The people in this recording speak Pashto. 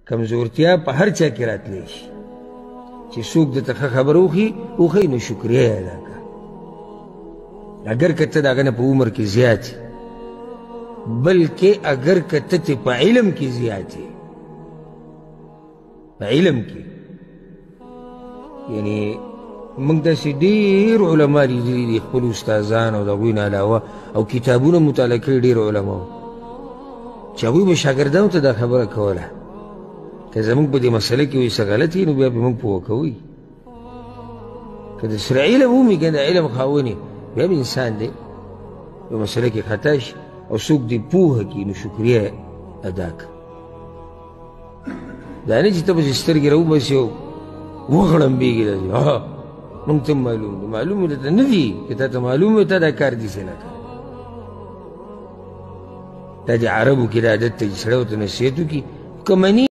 کمزورتیا په هر چا کې راتلی شي. چې څوک درته ښه خبره وښیي نو شکریه یې ادا کړه، اګر که ته د هغه نه په عمر کې زیات یې، بلکې اګر که ته ترې په علم کې زیات یې، په علم کې. یعنی موږ داسې ډېر علما لیدلي دي، خپل استادان او د هغوی نه علاوه او کتابونه مطالعه کړي ډېر علماو، چې هغوی به شاګردانو ته دا خبره کوله که زموږ په دې مسله کې وایي څه غلط وي نو بیا به موږ پوه کوئ. که د سره علم ومي که د علم خاوند بیا هم انسان دی، په مسله کې خطا شي او څوک دې پوهه کړي نو شکریه ادا کړه. دا نه چې ته پسې سترګې راوباسې او وغړمبېږي داسې، موږ ته معلوم دي، معلوم درته نه دي، که تا ته معلوم وي تا دا کار داسې نه کړی. دا د عربو کې دا عادت دی چې سړی ورته نصیحت وکړي که مني.